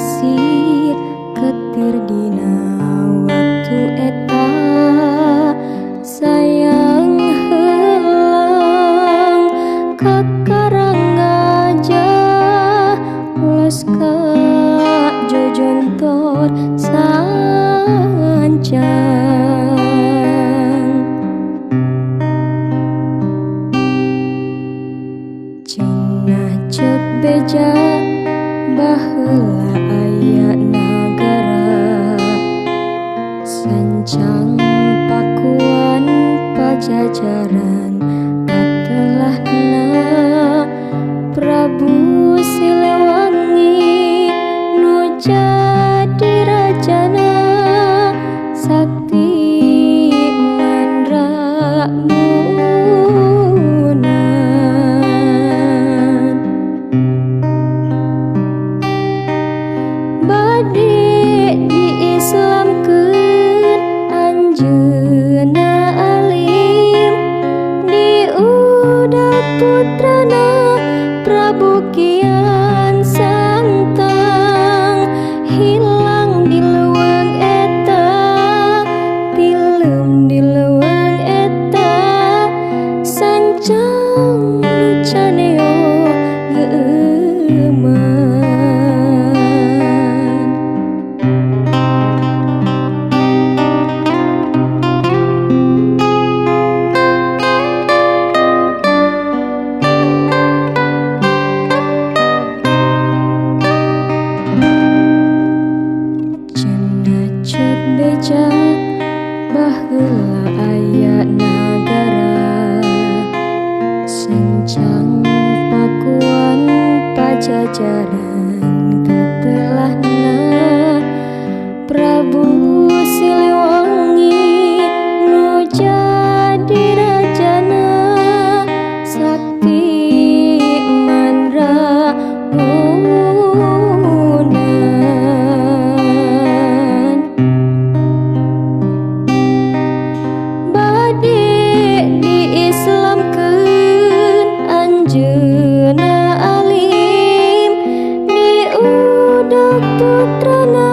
besi ketir dina waktu eta sayang helang ka Karanggajah los ka Jojontor sancang. Cenah ceuk beja baheula aya nagara sancang Pakuan Pajajaran katelahna Prabu Siliwangi nu jadi rajana sakti mandraguna. Bade diislamkeun anjeunna alim diudak putrana Prabu Kian Santang hilang di leuweung eta tilem di leuweung eta sancang nu caneo geueuman. Beja baheula aya nagara sancang Pakuan Pajajaran katelahna Prabu Siliwangi nu jadi rajana sakti mandraguna. Diislamkeun anjeunna alim diudak putrana